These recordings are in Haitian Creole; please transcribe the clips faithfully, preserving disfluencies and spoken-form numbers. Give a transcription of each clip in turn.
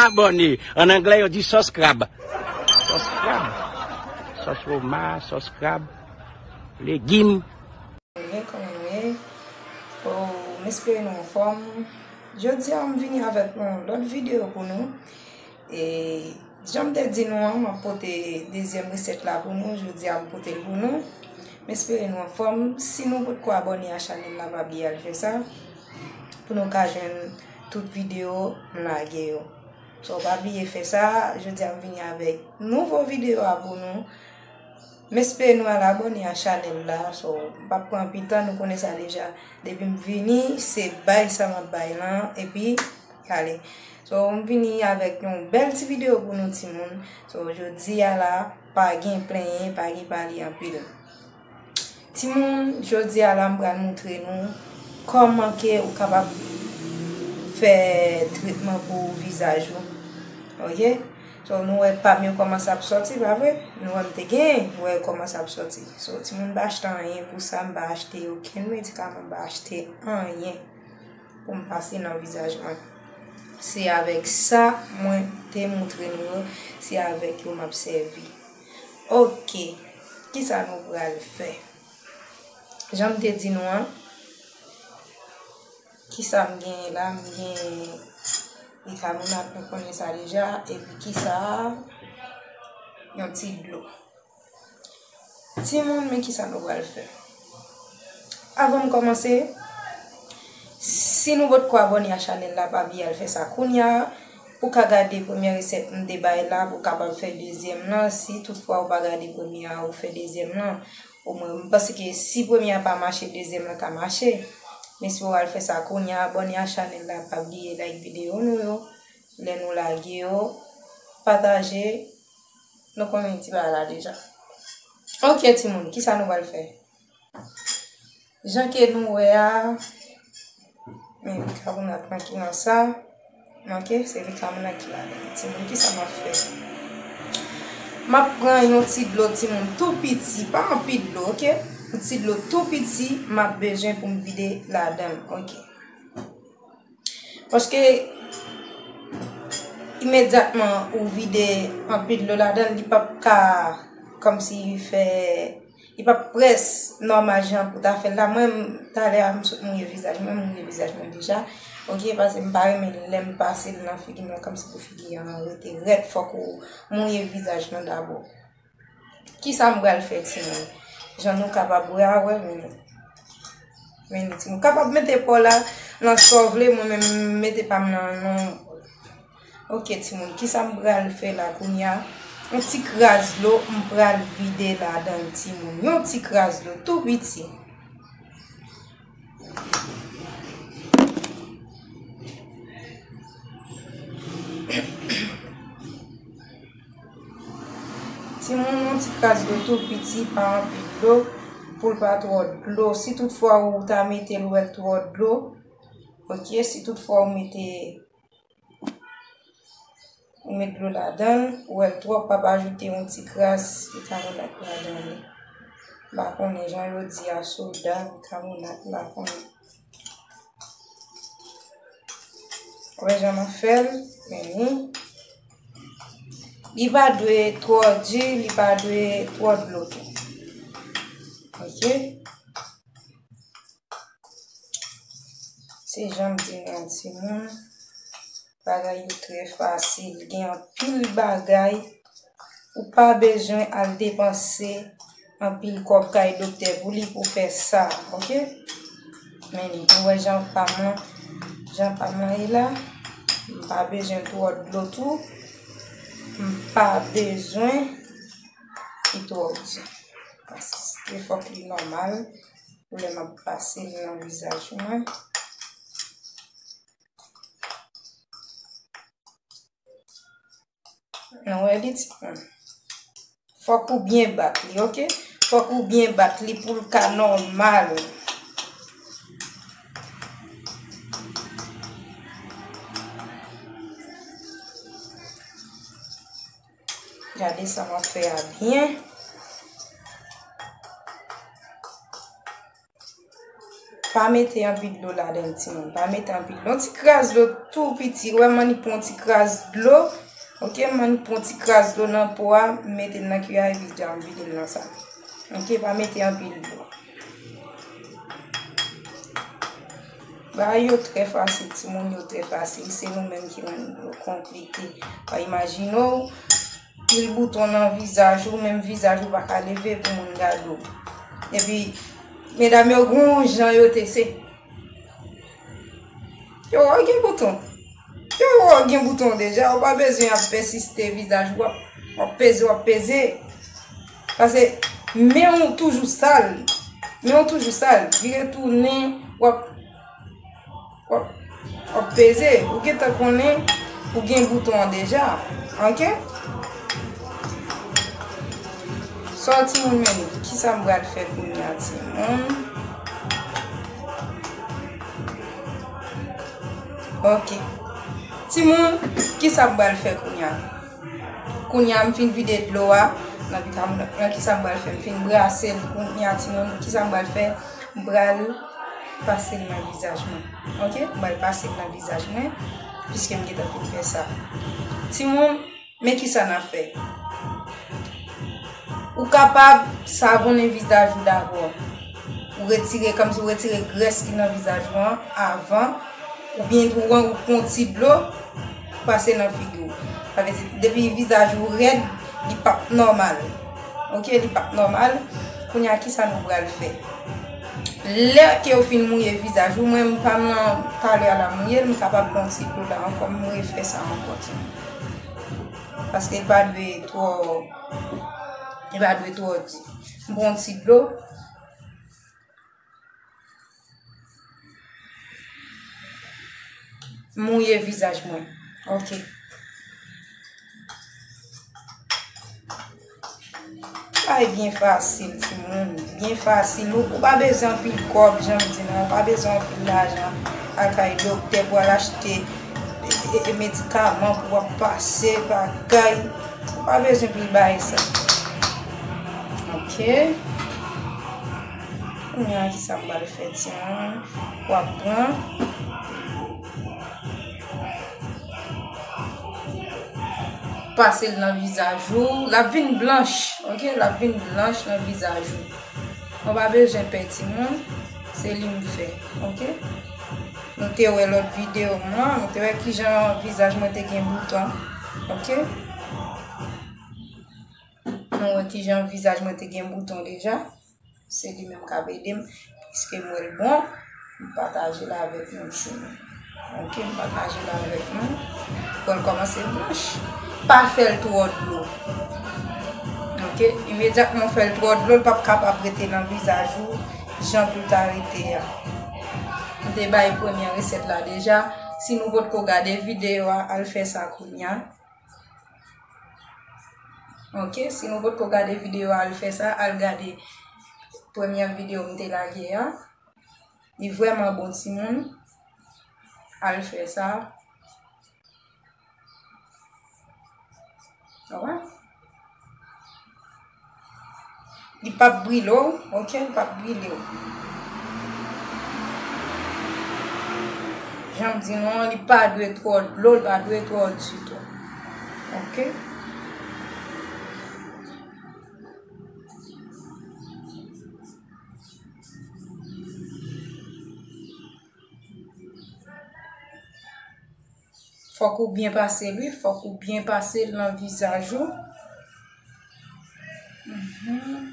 Abòne. An anglè, yo di sòs krab. Sòs krab. Sòs woma, sòs krab. Legim. Kòman nou ye? Oh, m espere nou anfòm. Jodi a, m vini avèk yon lòt videyo pou nou. E jan m te di nou an, m ap pote dezyèm resèt la pou nou. Jodi a, m pote l pou nou. M espere nou anfòm. Si nou potko abòne a chanèl la, pa bliye al fè sa. Pou nou ka jwenn tout videyo m lage yo. So, pa bliye fè sa. Jodi a, m vini avèk nouvo videyo a pou nou. M espere nou al abòne a chanèl la. So, m p ap pran anpil tan, nou konnen sa deja. Depi m vini, se bay sa m ap bay lan. Epi, ale. So, m vini avèk yon bèl ti videyo pou nou, timoun. So, jodi a la, pa gen plenyen, pa gen pale anpil. Timoun, jodi a la, m pral moutre nou kòman ke ou kapab fè tretman pou vizaj ou. Oke? So, nou wè pa m yo kòman sa ap sòti, pa vre? Nou wè m te gen, wè kòman sa ap sòti. So, timoun pa achte anyen pou sa, m pa achte okenn medikaman, m pa achte anyen pou m pase nan vizaj mwen. Se avèk sa mwen te moutre nou yo, se avèk yo m ap sèvi. Oke, kisa nou pral fè? Jan m te di nou an, kisa m genyen la? M gen bikabonat, nou konnen sa deja, epi kisa? Yon ti dlo. Timoun, men kisa nou pral fè. Avan m kòmanse, si nou potko abòne a chanèl la, pa bliye al fè sa kounye a. Ou ka gade premyè resèt m te bay la, pou w kapab fè dezyèm lan. Si toutfwa ou pa gade premye a, ou fè dezyèm lan. Omwen, m panse ke si premye a pa mache, dezyèm lan ka mache. Men si w al fè sa kounye a, abòne a chanèl la, pa bliye like videyo nou yo. Lè nou lage yo, pataje. Nou konnen ti bagay la deja. Oke, timoun, kisa nou pral fè? Jan ke nou wè a, men bikabonat lan ki nan sa. Oke, se bikabonat ki ladan. Timoun, kisa m ap fè? M ap pran yon ti dlo, timoun, tou piti, pa anpil dlo, oke? Yon ti dlo tou piti, m ap bezwen pou m vide ladan l, oke? Paske imedyatman ou vide anpil dlo ladan l, li p ap ka kòmsi fè, li p ap près nòmal jan pou ta fè l la. Mwen, talè a, m sot mouye vizaj mwen, m mouye vizaj mwen deja. Oke, paske m pa renmen lè m pase l nan figi mwen kòmsi pou figi an rete rèd, fòk ou mouye vizaj lan dabò. Kisa m pral fè, timoun? Jan nou kapab wè a, wè, men, men timoun kapab mete pa w la nan sa w vle, mwen menm m mete pa m nan, nan. Oke, timoun, kisa m pral fè la kounye a? Yon ti kras dlo, m pral vide ladan l, timoun. Yon ti kras dlo, tou piti. Timoun, yon ti kras dlo tou piti, pa anpil dlo, pou l pa twò dlo. Si toutfwa ou ta mete l, ou wè l twò dlo, oke, si toutfwa ou mete, ou met dlo ladan l, ou wè l twò, p ap ajoute yon ti kras bikabonat ladan li. M pa konnen jan yo di a, soda, bikabonat, m pa konnen. Wè jan m ap fè l, men li. Li pa dwe twò di, li pa dwe twò dlo tou. Oke? Se jan m di nou an, timoun. Bagay yo trè fasil. Gen anpil bagay. Ou pa bezwen al depanse anpil kòb kay doktè pou li pou fè sa, oke? Men li, nou wè jan pa m lan, jan pa m lan ye la. M pa bezwen twò dlo tou. M pa bezwen li twò di. Paske fòk li nòmal pou lè m ap pase l nan vizaj mwen. Nou wè li, timoun. Fòk ou byen bat li, oke? Fòk ou byen bat li pou l ka nòmal. Gade sa m ap fè a byen. Pa mete anpil dlo ladan l, timoun. Pa mete anpil dlo. Yon ti kras dlo tou piti. Ou wè, m annik pran yon ti kras dlo. Ok, m annik pran yon ti kras dlo nan po a, m mete l nan kiyè epi m vide l nan sa. Ok, pa mete anpil dlo. Bagay yo trè fasil, timoun, yo trè fasil. Se nou menm ki rann yo konplike. Pa imajine w, pil bouton nan vizaj ou, menm vizaj ou pa ka leve pou moun gade w. Epi, medam yo, gon jan yo te se. Yo, w gen bouton. Yo, w gen bouton deja, ou pa bezwen ap pèsiste vizaj ou, w ap, w ap peze, w ap peze. Paske men w toujou sal. Men w toujou sal. Vire tounen, w ap, w ap, w ap peze. Ou gentan konnen ou gen bouton an deja. Ok? Sa w timoun men, kisa m pral fè kounye a, timoun? Ok. Timoun, kisa m pral fè kounye a? Kounye a m fin vide dlo a nan bikabonat lan, kisa m pral fè? M fin brase l kounye a, timoun, kisa m pral fè? M pral pase l nan vizaj mwen. Ok? M pral pase l nan vizaj mwen, piske m gentan fin fè sa. Timoun, men kisa n ap fè. Ou kapab savonnen vizaj ou dabò. Ou retire, kòmsi ou retire grès ki nan vizaj ou an avan. Oubyen tou, ou pran yon ti dlo, pase nan figi w. Sa vle di, depi vizaj ou rèd, li p ap nòmal. Ok, li p ap nòmal. Kounye a, kisa nou pral fè? Lè ke w fin mouye vizaj ou, mwen, m pa m nan talè a la mouye l, m kapab pran yon ti dlo la ankò, m refè sa ankò, timoun. Paske li pa dwe twò, li pa dwe twò di. M pran yon ti dlo. Mouye vizaj mwen. Ok. Bagay byen fasil, timoun. Byen fasil. Ou, ou pa bezwen anpil kòb, jan m di nou. Ou pa bezwen anpil lajan. Al kay doktè pou al achte e, e, e medikaman pou w ap pase bagay. Ou pa bezwen pil bagay sa. Ok. Kounye a, kisa m pral fè, timoun? W ap pran, pase l nan vizaj ou. L ap vin blanch, ok? L ap vin blanch nan vizaj ou. Ou pa bezwen pè, timoun. Se li m fè, ok? Nou te wè lòt videyo mwen, nou te wè kijan vizaj mwen te gen bouton, ok? Nou wè kijan vizaj mwen te gen bouton deja. Se li menm k ap ede m. Piske m wè l bon, m pataje l avèk nou, timoun. Ok, m pataje l avèk nou. Pou l kòmanse blanch. Pa fè l twò dlo. Ok, imedyatman w fè l twò dlo, l p ap kapab rete nan vizaj ou jan pou l ta rete a. M te bay premyè resèt la deja. Si nou potko gade videyo a, al fè sa kounye a. Ok, si nou potko gade videyo a, al fè sa, al gade premyè videyo m te lage a. Li vrèman bon, timoun. Al fè sa. Wè. Li p ap brile w, ok? Li p ap brile w. Jan m di nou an, li pa dwe twò dlo, li pa dwe twò ditou. Ok? Fòk ou byen pase l, wi. Fòk ou byen pase l nan vizaj ou. Mhm.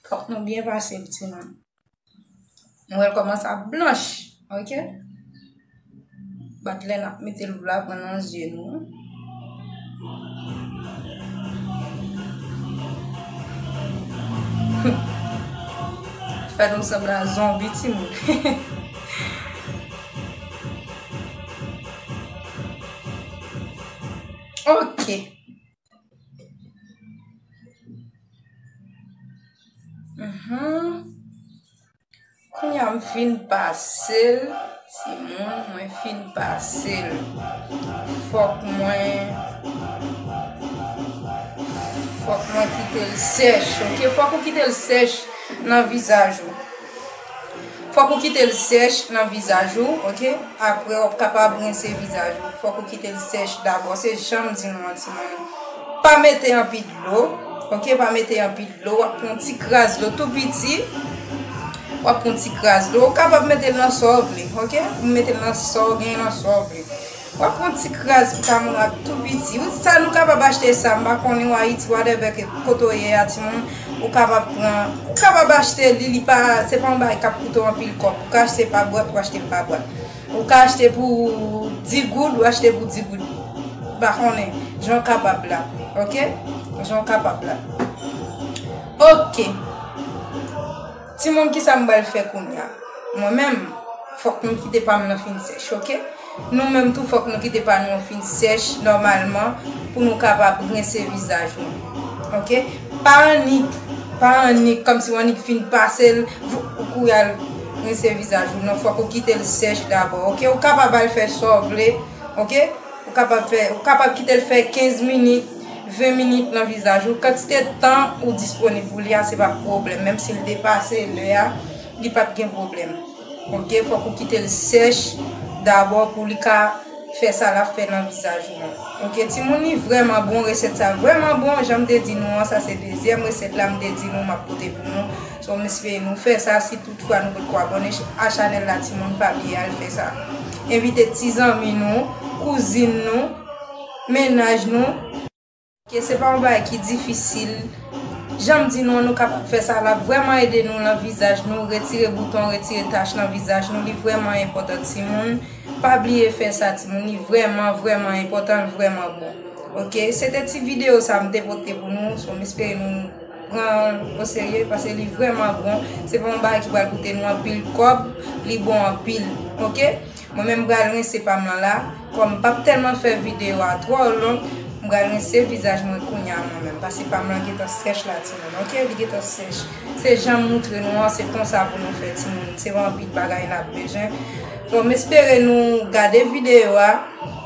Fòk nou byen pase l, timoun. Nou wè l kòmanse ap blanch, ok? Bat lè n ap mete l la pran nan zye nou. Fè nou sanble a zonbi, timoun. Ok. Mhm. Kounye a m fin pase l, timoun, mwen fin pase l. Fòk mwen, fòk mwen kite l sèch, ok? Fòk ou kite l sèch nan vizaj ou. Fòk ou kite l sèch nan vizaj ou, oke? Apre, w ap kapab rense vizaj ou. Fòk ou kite l sèch dabò. Se jan m di nou an, timoun. Pa mete anpil dlo, oke? Pa mete anpil dlo. W ap pran yon ti kras dlo tou piti. W ap pran yon ti kras dlo. Ou kapab mete l nan sa w vle, oke? Ou mete l nan sa w gen, nan sa w vle. W ap pran ti kras kamarad tou piti. Ou sa nou kapab achte sa, m pa konnen w Ayiti, whatever ke kote w ye a, timoun, ou kapab pran, ou kapab achte li, li pa, se pa yon bagay k ap koute w anpil kòb. Ou ka achte pa bwat, ou achte pa bwat. Ou ka achte pou dis goud, ou achte pou dis goud. M pa konnen, jan w kapab la, oke? Jan w kapab la. Oke. Timoun, kisa m pral fè kounye a? Mwen menm, fòk nou kite pa m nan fin sèch, oke? Nou menm tou, fòk nou kite pa nou an fin sèch nòmalman pou nou kapab rense vizaj nou, oke? Pa annik, pa annik, kòmsi w annik fin pase l, vou, ou kouri al rense vizaj ou. Non, fòk ou kite l sèch dabò, oke? Ou kapab al fè sa w vle, oke? Ou kapab fè, ou kapab kite l fè kenz minit, ven minit nan vizaj ou. Kantite tan ou disponib pou li a, se pa pwoblèm. Menm si l depase lè a, li p ap gen pwoblèm. Oke, fòk ou kite l sèch dabò pou li ka fè sa l ap fè nan vizaj ou an. Oke, timoun, li vrèman bon, resèt sa vrèman bon. Jan m te di nou an, sa se dezyèm resèt la m te di nou m ap pote pou nou. So, m espere nou fè sa, si toutfwa nou potko abòne ch-, a chanèl la, timoun, pa bliye al fè sa. Envite ti zanmi nou, kouzin nou, mennaj nou. Ke se pa yon bagay ki difisil. Jan m di nou an, nou kapab fè sa, l ap vrèman ede nou nan vizaj nou, retire bouton, retire tach nan vizaj nou, li vrèman enpòtan, timoun. Pa bliye fè sa, timoun, li vrèman, vrèman enpòtan, li vrèman bon. Oke, se te ti videyo sa m te pote pou nou, so m espere nou pran l oserye, paske li vrèman bon. Se pa yon bagay ki pral koute nou anpil kòb, li bon anpil, oke? Mwen menm, m pral rense pa m lan la, kòm m p ap tèlman fè videyo a twò long, m pral rense vizaj mwen kounye a mwen menm, paske pa m lan gentan sèch la, timoun, oke? Li gentan sèch. Se jan m moutre nou an, se konsa pou nou fè, timoun. Se pa anpil bagay n ap bezwen. So, m espere nou gade videyo a.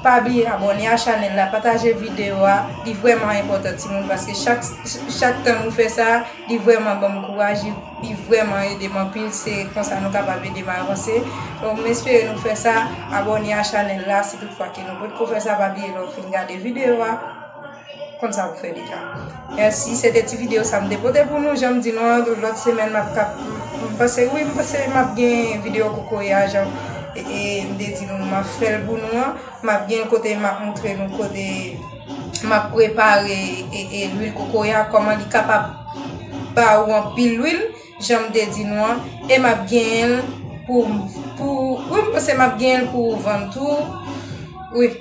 Pa bliye abòne a chanèl la, pataje videyo a. Li vrèman enpòtan, timoun, paske chak, chak tan nou fè sa, li vrèman ban m kouraj, li, li vrèman ede m anpil. Se konsa nou kapab ede m avanse. Donk, m espere nou fè sa, abòne a chanèl la. Si toutfwa ke nou potko fè sa, pa bliye lè w fin gade videyo a, konn sa pou fè deja. Mèsi, se te ti videyo sa m te pote pou nou. Jan m di nou an, lòt semèn m ap kap, m, m panse, wi, m panse m ap gen videyo kokoye a, jan, e, e, m te di nou, m ap fè l pou nou an. M ap gen l kote m ap moutre nou kote m ap prepare, e, e, lwil kokoye a, kòman li kapab ba ou anpil lwil, jan m te di nou an, e m ap genyen l pou, pou, wi, m panse m ap genyen l pou vann tou. Wi.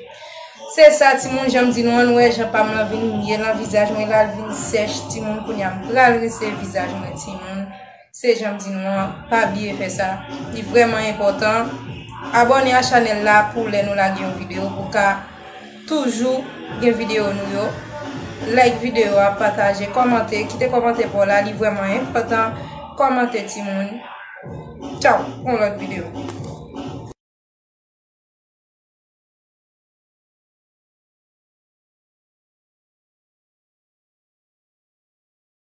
Se sa, timoun, jan m di nou an, nou wè jan pa m lan vin ye nan vizaj mwen la, l vin sèch, timoun, kounye a m pral rense vizaj mwen, timoun. Se jan m di nou an, pa bliye fè sa. Li vrèman enpòtan. Abòne a chanèl la pou lè nou lage yon videyo pou ka toujou gen videyo nou yo. Like videyo a, pataje, kòmante, kite kòmantè pa w la, li vrèman enpòtan. Kòmante, timoun. Tchaw, pou yon lòt videyo.